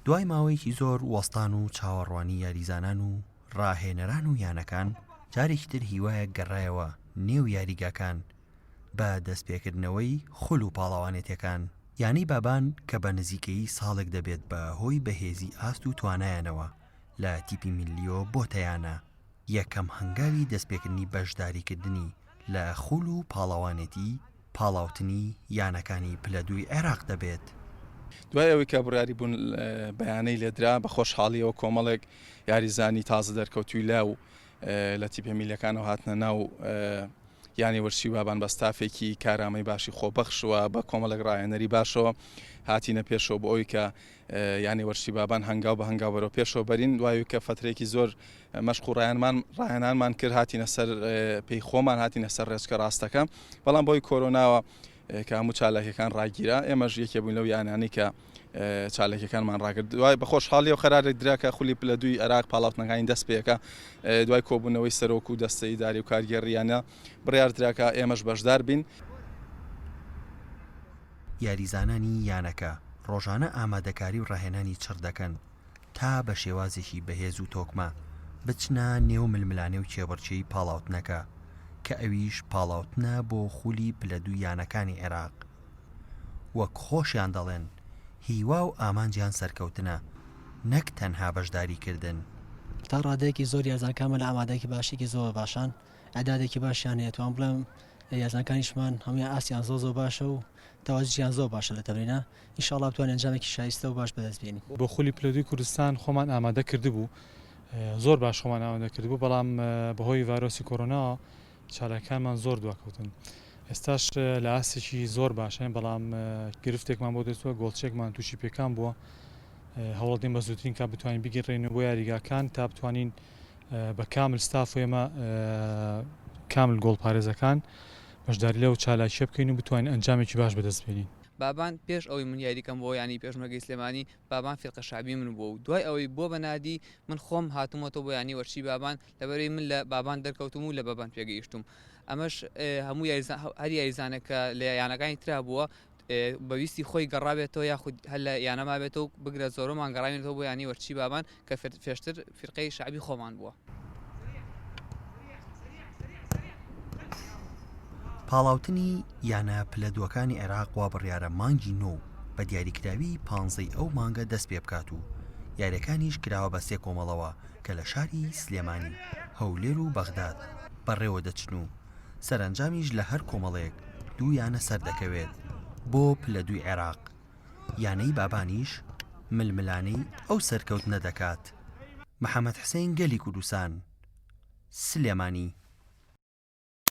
دوای ماوەیەکی زۆر وەستان و چاوەڕوانی یاریزانان و ڕاهێنەران و یانەکان، جارێکی تر هیوایەک گەڕایەوە نێو یاریگاکان بە دەستپێکردنەوەی خول و پاڵەوانێتیەکان. یانەی بابان کە بە نزیکەیی ساڵێک دەبێت بە هۆی بەهێزی ئاست و توانایانەوە لە تیپی میللیۆ بۆتە یانە، یەکەم هەنگاوی دەستپێکردنی بەشداریکردنی لە خول و پاڵەوانێتی پاڵاوتنی یانەکانی پلە دووی عێراق دەبێت. دوای ئەوەی کە بڕیاری بوون بە یانەی لێدرا، بە خۆشحاڵییەوە کۆمەڵێک یاریزانی تازە دەرکەوتووی لاو لە تیپە میللیەکانەوە هاتنە ناو یانەی وەرزشی بابان بە ستافێکی کارامەی باشی خۆبەخش و بە کۆمەڵێک ڕاهێنەری باشەوە هاتینە پێشەوە بۆ ئەوی کە یانەی وەرزشی بابان هەنگاو بە هەنگاو بەرەو پێشەوە بەرین دوای کە فەترێکی زۆر مەشق و ڕایانمان ڕاهێنانمان کرد هاتینە سەر پێی خۆمان هاتینە سەر ڕێچکە ڕاستەکە بەڵام بۆی کۆرۆناوە کە هەموو چالاکیەکان ڕاگیرا ئێمەش یەکێ بووین لەو یانانەی کە چالاکیەکانمان ڕاگرت دوای بە خۆشحاڵی و قەرارێک درا کە خولی پلە دووی عێراق پاڵاوتنەکانی دەست پێەکە دوای کۆبوونەوەی سەرۆک و دەستە ئیداری و کارگێڕیانە بڕیار درا کە ئێمەش بەشدار بین. یاریزانانی یانەکە ڕۆژانە ئامادەکاری و ڕاهێنانی چڕ دەکەن تا بە شێوازێکی بەهێز و تۆکمە بچنە نێو ململانێ و کێبڕکێی پاڵاوتنەکە، کە ئەویش پاڵاوتنە بۆ خولی پلە دووی یانەکانی عێراق. وەک خۆشیان دەڵێن هیوا و ئامانجیان سەرکەوتنە نەک تەنها بەشداریکردن. تا ڕادەیەکی زۆر یارزانکانمان لە ئامادەیەکی باشێکی زۆر باشان ئەدادێکی باشیان هەیە توان بڵێم یارزانکانیشمان هەموویان ئاستیان زۆر زۆر باشە و تەواجدیان زۆر باشە لە تەمرینە ان شاء اللە بتوانین ئەنجامێکی شایستە و باش بەدەست بێنین. بۆ خولی پلە دووی کوردستان خۆمان ئامادە کردبوو زۆر باش خۆمان ئامادە کردبوو بەڵام بەهۆی ڤایرۆسی کۆرۆناوە چالاکیەکانمان زۆر دواکەوتن ئێستاش لە ئاستێکی زۆر باشین بەڵام گرفتێکمان بۆ دەستوە گۆڵچێکمان تووشی پێکان بووە هەوڵدەین بە زووترین کات بتوانین بگەڕێینەوە بۆ یاریگاکان تا بتوانین بە کامل ستاف و ئێمە کامل گۆڵپارێزەکان بەشداری لەو چالاکیە بکەین و بتوانین ئەنجامێکی باش بەدەست بێنین. بابان پێش ئەوەی من یاری کەم بۆ یانەی پێشمەرگەی سلێمانی بابان فیرقە شەعبی من بووە و دوای ئەوەی بووە بە نادی من خۆم هاتوومەتەوە بۆ یانەی وەرزشی بابان لەبەرئەوەی من لە بابان دەرکەوتووم و لە بابان پێگەیشتووم ئەمەش هەموو یاریزان هەر یاریزانێک کە لە یانەکانی ترا بووە بە ویستی خۆی گەڕابێتەوە یاخود هەر لە یانە مابێتەوە و بگرە زۆرەمان گەڕاوینەتەوە بۆ یانەی وەرزشی بابان کە پێشتر فیرقەی شەعبی خۆمان بووە. پاڵاوتنی یانە پلە دووەکانی عێراق وابڕیارە مانگی نۆ و بە دیاریکراوی پانزەی ئەو مانگە دەست پێبکات و یاریەکانیش کراوە بە سێ کۆمەڵەوە کە لە شاری سلێمانی، هەولێر و بەغداد بەڕێوە دەچن و سەرەنجامیش لە هەر کۆمەڵەیەک دوو یانە سەردەکەوێت بۆ پلە دووی عێراق، یانەی بابانیش ململانێی ئەو سەرکەوتنە دەکات. محەمەد حسێن گەلی کوردستان، سلێمانی.